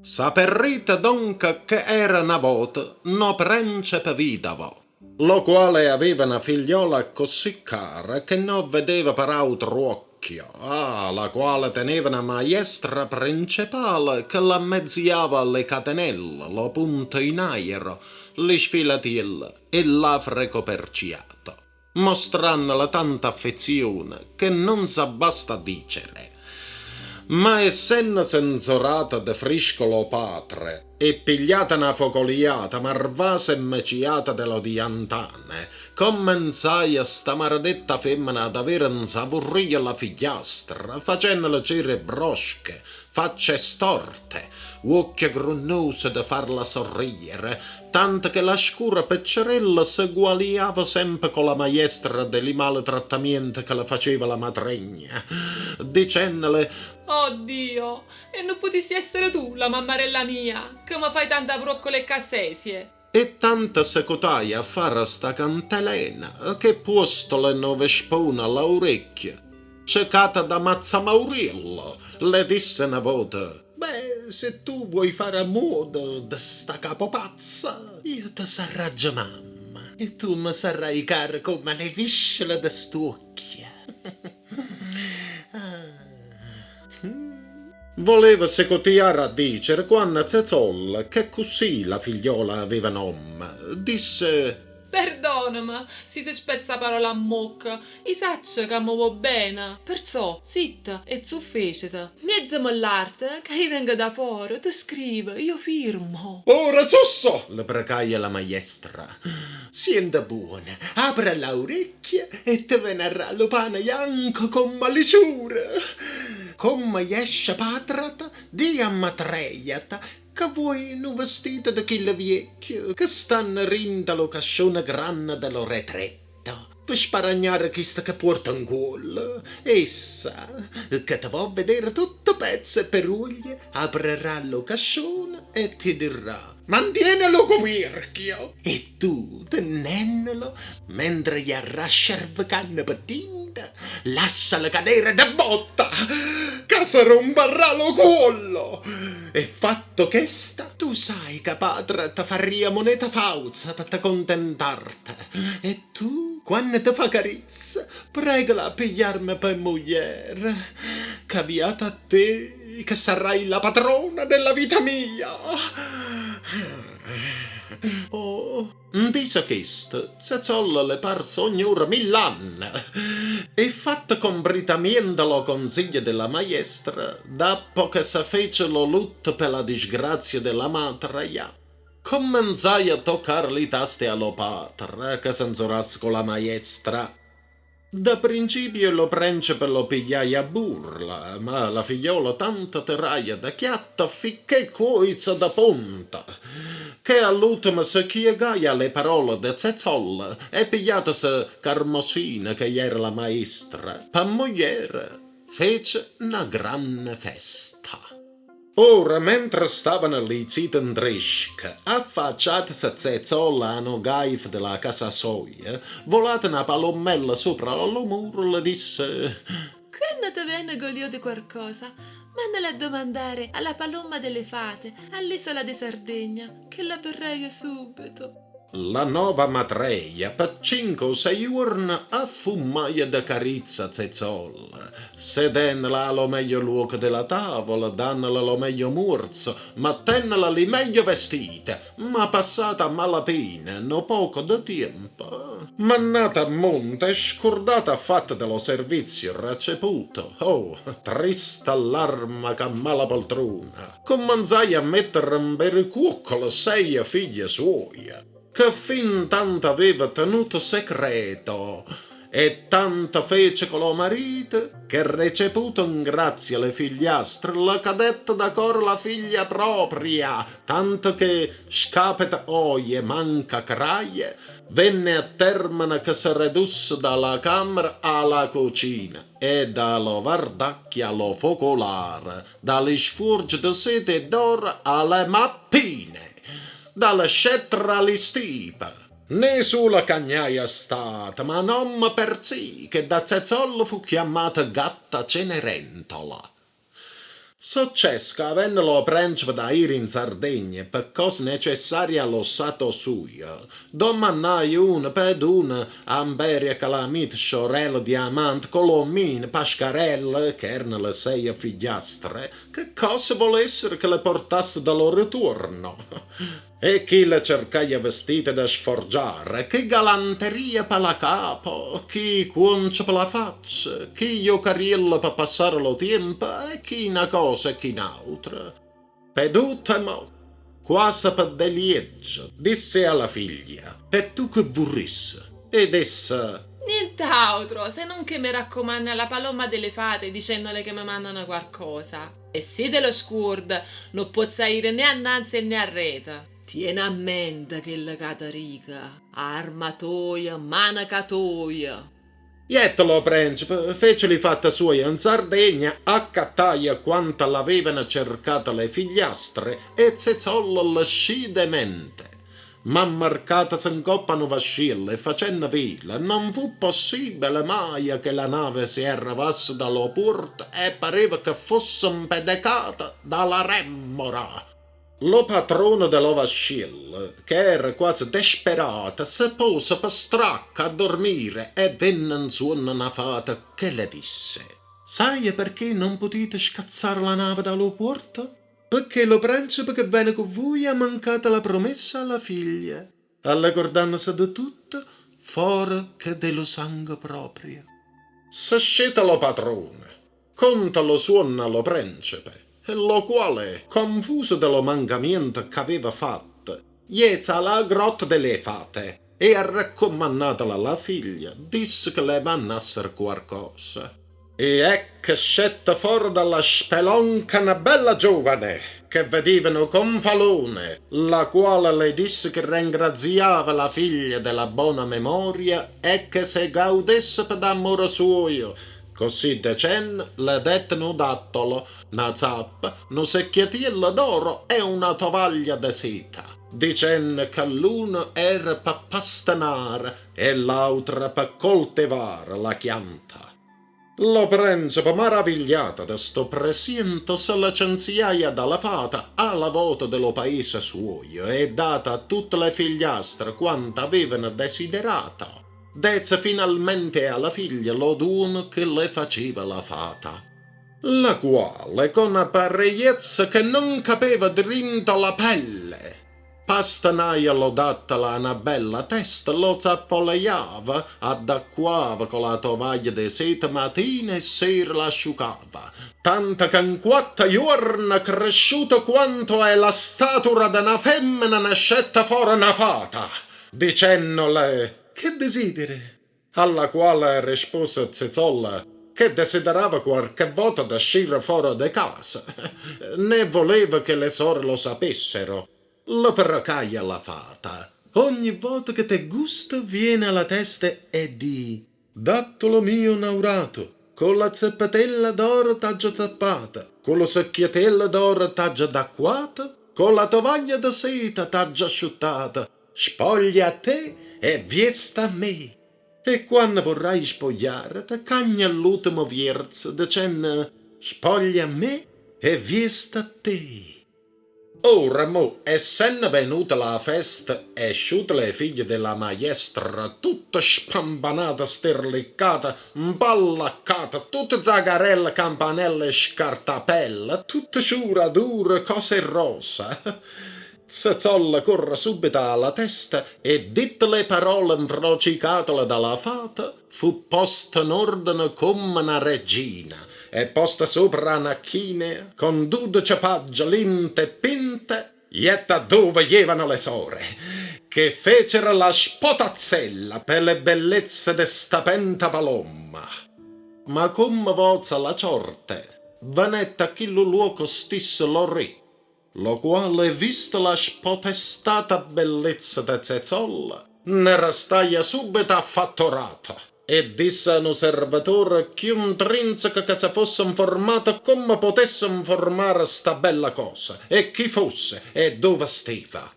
Saperrite donca che era na vota no prencepe vidavo, lo quale aveva na figliola accossì cara che no vedeva per autro uocchio, ah, la quale teneva na maiestra prencepale che l'ammezziava le catenelle, lo punto in aiero, li sfilatielle e l'afreco perciato, mostrannola tanta affezzione che non s'abbasta a dicere. Ma essennose 'nzorata de frisco lo patre e pigliata na focoliata marvasa e 'meciata de lo diantane, commenzaie sta maredetta femmena ad avere 'n savorria la figliastra, facennole cere brosche, facce storte, uocchie grunnuse de farla sorriere, tanto che la scura peccerella se gualiava sempe co la maiestra de li male trattamiente che le faceva la matregna, dicennole: Oh Dio! E nun putissi essere tu la mammarella mia, che me fai tanta vruoccole e cassesie? E tanto secotaie a fare sta cantelena, che puostole no vespone all'aurecchie, cecata da mazzamauriello, le disse na vota: Beh, se tu vuoi fare a muodo de sta capo pazza, io te sarraggio mamma, e tu me sarrai cara comme a le visciole de st'uocchie. Voleva secotiare a dicere quanno Zezolla, che cossì la figliola aveva nomme, disse: Perdoname si te spezzo 'a parola 'mmocca, i' saccio ca me vuò bene, perzò zitta e zuffecete, 'mmiezame ll'arte ca i' vengo da fora, tu scrive, io firmo. Ora susso! leprecaie la maiestra. Siente buono, apre l'aurecchie e te venarrà lo pane ianco comm'a li ciure. Comme iesce pàtrete, di' a matréiata ca vuoi no vestito de chille viecchie che stanno dint'a lo cascione granne de lo retretto, pe sparagnare chisto che puorte 'n cuollo. Essa, che te vò vedere tutto pezze e peruoglie, aprerà lo cascione e te dirrà: Mantiene lo copierchio! E tu, tenennolo, mentre iarrà scervecanno pe dinto, lassalo cadere de botta, ca se romparrà lo cuollo! E fatto chesta, tu sai ca patre te farria moneta fauza pe te contentarte, e tu, quanno te fa carizze, pregala a pigliarme pe mogliere, ca viata a te, che sarrai la patrona della vita mia! Oh! Ntiso chesto, Zezolla le parse ogn'ora mill'anne, e fatto compritamiento lo conziglio de la maiestra, dappo che se fece lo lutto pe la disgrazia de la matreia, commenzaie a toccare li taste a lo patre, che se 'nzorasse co la maiestra. Da principio lo prencepe lo pigliaie a burla, ma la figliola tanto teraie de chiatto ficché coize de ponta, che all'utemo se chiegaie a le parole de Zezolla e pigliatose Carmosina, che era la maestra, pe mogliere, fece na granne festa. Ora, mentre stavano li zite 'n tresca, affacciatase Zezolla a no gaifo de la casa soia, volata na palommella sopra a lo muro, le disse: Quanno te vene golio de quarcosa, mannala a domandare a la palomma de le fate all'isola de Sardegna, che l'averraie subeto. La nova matreia pe cinco o sei juorne affummaie de carizze a Zezolla, sedennela a lo meglio luoco de la tavola, dannole lo meglio muorzo, mettennole li meglio vestite, ma passato a mala pena no poco de tiempo, mannata a monte e scordata affatto de lo servizio receputo, oh, trista all'arma ch'a mala poltrona, commenzaie a mettere 'n berecuoccolo seie figlie suoie, che fin tanto aveva tenuto secreto, e tanto fece co lo marito, che receputo 'n grazia le figliastre le cadette da core la figlia propria, tanto che, scapete oie, manca craie, venne a termene che se redusse da la cammara a la cocina e da lo vardacchio a lo focolare, da li sfuorge de seta e d'oro a le mappine, da le scettro a li stipe. Né sulo cagnaje stato, ma nomme perzì, che da Zezolla fu chiammata Gatta Cenerentola. Soccesse che avenne lo prencepe da ire in Sardegna pe cose necessarie a lo stato sujo, dommannaje uno ped uno a 'Mperia, Calamita, Sciorella, Diamante, Colommina, Pascarella, ch'erano le seje figliastre, che cosa volessero che le portasse da lo retuorno. E chi le cercaje vestite da sforgiare, chi galanteria pe la capo, chi cuonce pe la facce, chi jocarielle pe passare lo tiempo, e chi na cosa e chi n'autra. Ped utemo, quase pe delieggio, disse a la figlia, E tu che vorrisse? Ed essa, Nient'autro, se non che me raccomanne alla palomma delle fate dicennole che me mannano quarcosa. E si te lo scuorde, non puozza ire né annanze né arreto. Tiene a mente chello ca te dico, arma toia, maneca toia. Jette lo prencepe, fece li fatte suoje 'n Sardegna, accattaje quanto l'avevano cercato le figliastre e Zezolla le scì de mente. Ma 'mmarcatose 'ncoppa a no vasciello e facenno vela, non fu possibele maje che la nave se arrevasse da lo puorto e pareva che fosse 'mpedecata da la remmora. Lo patrone de lo vasciello, che era quase desperato, se pose pe stracco a dormire e venne 'n suonno na fata che le disse, Saie perché non potite scazzare la nave da lo puorto? Perché lo prencepe che vene cu vui ha mancata la promessa alla figlia, allecordannose de tutto, fora che de lo sango proprio. Se sceta lo patrone, conta lo suonno a lo prencepe, lo quale, confuso de lo mancamiento c'aveva fatto, ieze a la grotta de le fate e, arreccommannatala la figlia, disse che le mannassero quarcosa. E ecco scette fora dalla spelonca na bella giovane, che vedeva no confalone, la quale le disse che rengraziava la figlia de la bona memoria e che se gaudesse ped ammore suojo. Cossì decenno le dette no dattolo, na zappa, no secchietiello d'oro e una tovaglia de seta, dicenno che l'uno era pe pastenare e l'autra pe coltevare la chianta. Lo prencepe, maravigliato de sto presiento, se lecenziaje da la fata a la vota de lo paese suojo e, data a tutte le figliastre quanto avevano desiderato, deze finalmente alla figlia lo duono che le faceva la fata. La quale, co na pareiezza che non capeva drinto la pelle, pastenaje lo dattolo a na bella testa, lo zappoleiava, addacquava co la tovaglia de seta matina e sera l'asciugava, tanto che 'n quatto juorne cresciuto quanto è la statura de na femmena ne scette fora na fata, dicennole, Che desidere? Alla quale respose Zezolla, che desiderava quarche vota d'ascire fora de casa, né voleva che le sore lo sapessero. Leprecaje la fata, Ogni vota che t'è gusto viene a la testa e di', Dattolo mio 'naurato, co la zeppetella d'oro t'aggio zappata, co lo secchietiello d'oro t'aggio adacquata, co la tovaglia de seta t'aggio asciuttata, spoglia a te e viesta a me. E quanno vorrai spogliarte, cagna l'utemo vierzo, decenno, Spoglia a me e viesta a te. Ora mo, essenno venuta la festa e sciute le figlie de la majestra, tutte spampanate, sterleccate, 'mpallaccate, tutte zagarelle, campanelle e scartapelle, tutte sciure, adure, cose e rosa, Zezolla corre subito alla testa e, ditte le parole 'nfrocicatole da la fata, fu posta 'n ordene comme na regina e, posta sopra a na chinea, con 12 pagge linte e pinte, iette addove ievano le sore, che fecero la spotazzella pe le bellezze de sta penta palomma. Ma comme voze la ciorte, venette a chillo luoco stisso lo re, lo quale, vista la spotestata bellezza de Zezolla, ne restaie subeto affattorato e disse a no servetore cchiù 'ntrinseco che se fosse 'nformato comme potesse 'nformare sta bella cosa, e chi fosse, e dove steva.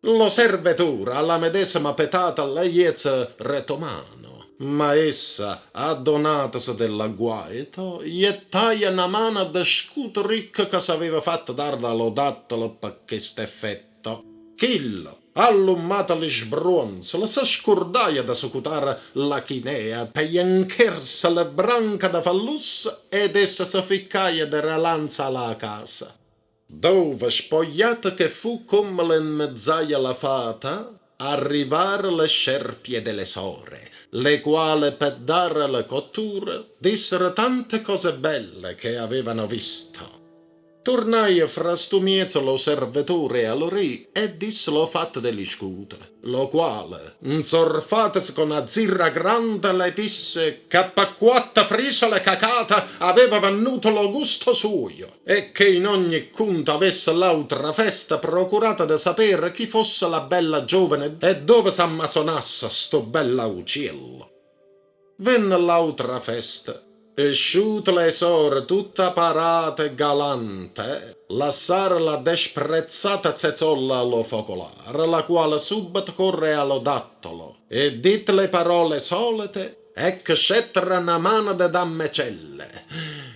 Lo servetore alla medesema petata le ieze retomano, ma essa, addonatase de l'agguaito, iettaie na mano de scute ricche che s'aveva fatto dare da lo dattolo pe chest'effetto. Chillo, allummato li sbruonzole, se scordaie de secutare la chinea pe iencherse le branche de fallusse ed essa se ficcaie de relanza a la casa. Dove, spogliata che fu comme le 'mmezzaie la fata, arrivaro le scerpie de le sore, le quale pe darele cottura dissero tante cose belle che avevano visto. Tornaie fra sto miezo lo servetore a lo re e disse lo fatto de li scute, lo quale, 'nzorfatose co na zirra grande, le disse che pe quatto frisole cacate aveva vennuto lo gusto suio e che in ogni cunto avesse l'autra festa procurato de sapere chi fosse la bella giovane e dove s'ammasonasse sto bell'auciello. Venne l'autra festa e sciute le sore tutte aparate e galante, lassaro la desprezzata Zezolla a lo focolare, la quale subbeto corre a lo dattolo e, ditte le parole solete, ecco scettero na mano de dammecelle,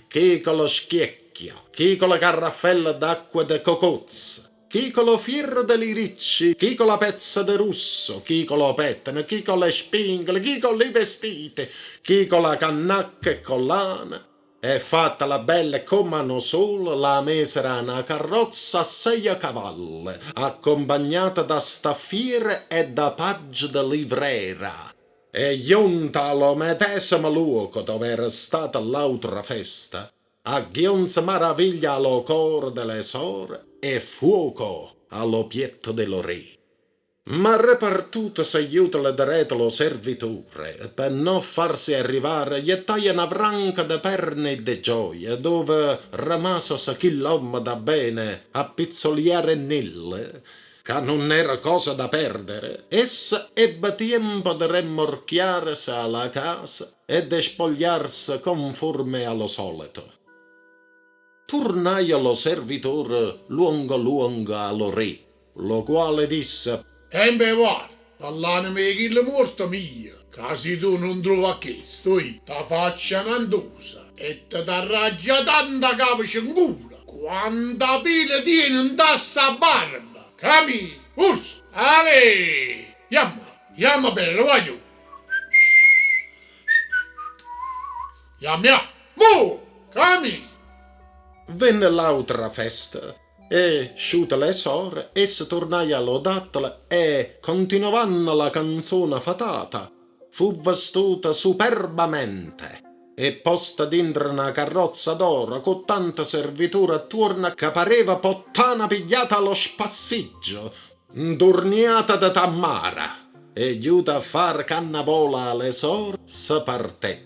chi co lo schiecchio, chi co le carraffelle d'acqua de cocozza, chi co lo fierro de li ricci, chi co la pezza de russo, chi co lo pettene, chi co le spingole, chi co li vestite, chi co la cannacca e collana, e fattala bella comme a no sole, la mesero a na carrozza a seie cavalle, accompagnata da staffiere e da pagge de livrera. E ionta a lo medesemo luoco dove era stata l'autra festa, agghionse maraviglia a lo core de le sore e fuoco a lo pietto de lo re. Ma repartutose iutole dereto lo servitore, pe no farse arrivare, iettaie na vranca de perne e de gioie, dove remasose chill'ommo da bene a pizzoliarennille, ca non era cosa da perdere, essa ebbe tiempo de remmorchiarese a la casa e de spogliarse conforme a lo soleto. Tornaie lo servitore luongo luongo a lo re, lo quale disse: Embe guarda, pe l'anema 'e chillo muorto mio, ca si tu nun truove a chesto, io te faccio na 'ntosa e te darraggio tanta cavece 'nculo quanta pile tiene 'int'a sta barba! Camì! Urso! Ale! Jammo! Jammo bene, guagliù! Jammo ja! Mo! Camì! Venne l'autra festa e, sciute le sore, essa tornaie a lo dattolo e, continovanno la canzona fatata, fu vestuta superbamente e posta dintro na carrozza d'oro co tanta serviture attuorno che pareva pottana pigliata a lo spassiggio, 'ntorniata de tammara, e ghiuta a fare cannavola a le sore, se partette.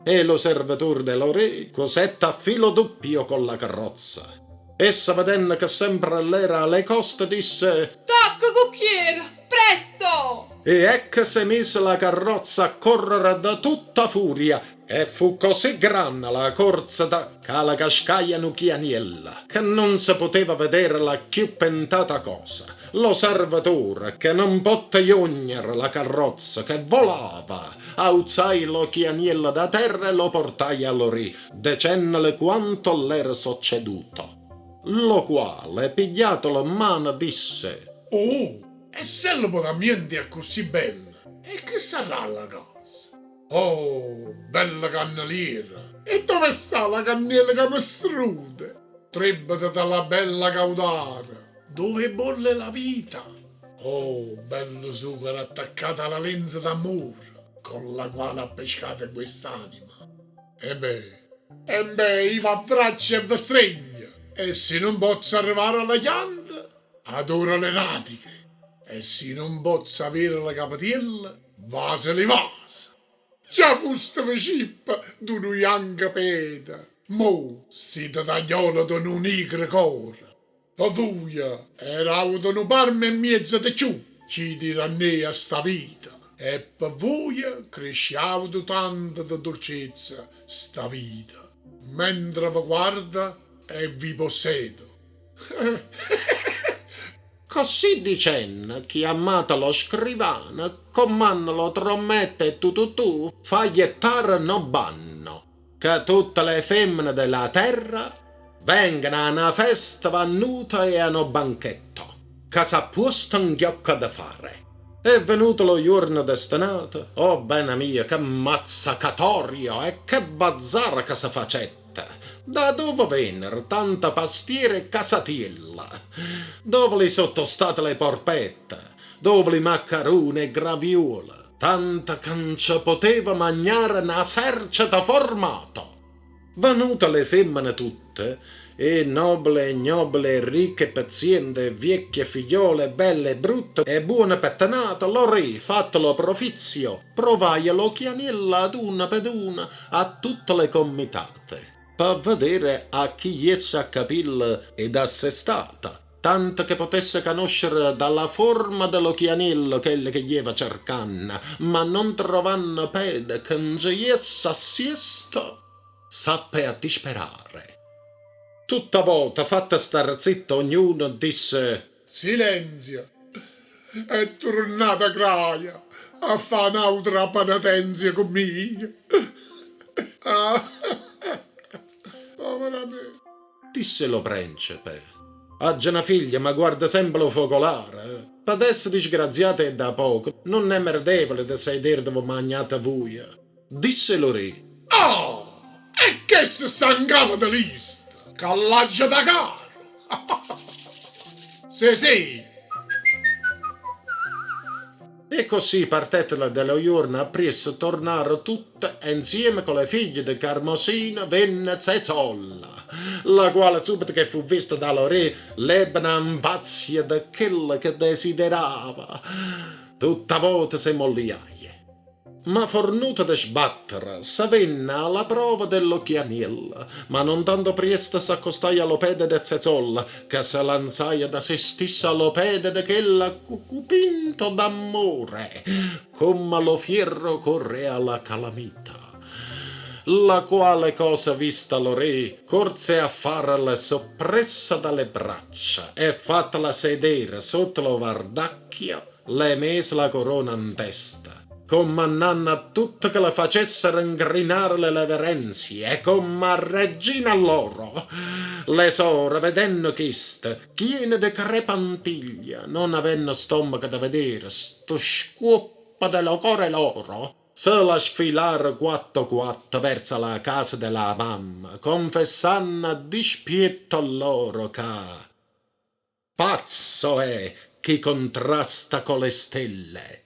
E lo servetore de lo re cosette a filo duppio co la carrozza. Essa vedenno che sempre l'era a le coste disse: Tocca, cucchiere, presto! E ecco se mise la carrozza a correre de tutta furia, e fu così granne la corza che la cascaie no chianiello, che non se poteva vedere la cchiù pentata cosa. Lo servetore, che non potte iognere la carrozza, che volava, auzai lo chianiello da terra e lo portai a lo re, decennole quanto l'era socceduto. Lo quale, pigliatolo 'n mano, disse: Oh, e se lo potamiento è accussì bello, e che sarrà la casa? Oh, bella canneliera, e dove sta la cannella che mi strude? Trebbete dalla bella caudara, dove bolle la vita. Oh, bello sughero attaccato alla lenza d'ammore, con la quale ha pescato quest'anima. E beh, e beh, io v'abbraccio e vi stregno, e se non posso arrivare alla chianta, adoro le radiche, e se non posso avere la capatiella, vase li vase. Già fuste cippa d'unu janco pede, mo siete tagliola di un nigro core. Per voi era avuto un parmo e mezzo di più, chi tirannea sta vita, e per voi cresce tanto di dolcezza sta vita, mentre vi guarda e vi possedo. Cossì dicenno, chiammato lo scrivano, commanna lo trommetta e tu-tu-tu, fa jettare no banno, che tutte le femmene de la terra vengano a na festa vannuta e a no banchetto, che s'ha puosto 'n chiocca de fare. E venuto lo juorno destinato, oh bene mio, che mazzacatorio e che bazzara che se facette! Da dove vennero tanta pastiere e casatielle? Dove li so' tostate le porpette? Dove li maccarune e graviuole? Tanto che nce poteva magnare n'aserceto formato! Venute le femmene tutte, e nobele e 'gnobele e ricche e pezziente e viecchie e figliole e belle e brutte e buone pettenate, lo re, fatto lo profizio, provaie lo chianiello ad una ped una a tutte le commitate, pe vedere a chi iesse a capillo ed assestata, tanto che potesse canoscere da la forma de lo chianiello chello che ieva cercanno, ma non trovanno pede che 'nce iesse a siesto, s'appe a disperare. Tutta vota, fatta stare zitto ognuno, disse. Silenzio! È turnata craje a fa n'autra penetenzia cu mmico. Ah, povera me! Disse lo prencepe. Aggio na figlia, ma guarda sempe lo focolare. Ped esse disgraziata è da poco, non è meretevole de sedere dove magnate vuie. Disse lo re. Oh! E chesta sta 'ncapo de lista, ca l'aggio da caro! Sì, sì! E cossì partettero de lo juorno appriesso tornaro tutte e 'nsieme co le figlie de Carmosina venne Zezolla, la quale subeto che fu vista da lo re l'ebbe na 'nfazzia de chello che desiderava, tutta vota se molliaie. Ma fornuto de sbattere, se venne a la prova de lo chianiello, ma non tanto priesto s'accostaie a lo pede de Zezolla, che se lanzaie da se stessa a lo pede de chella co cupinto d'ammore, comm'a lo fierro corre a la calamita. La quale cosa vista lo re, corze a farele soppressa da le braccia e fattala sedere sotto lo vardacchio, le mese la corona 'n testa, commannanno a tutte che le facessero 'ncrinare le leverenzie comm'a regina lloro. Le sore, vedenno chesto, chiene de crepantiglia, non avenno stommaco de vedere sto scuoppo de lo core loro, se la sfilaro quatto quatto verzo la casa de la mamma, confessanno a dispietto lloro ca pazzo è chi contrasta co le stelle.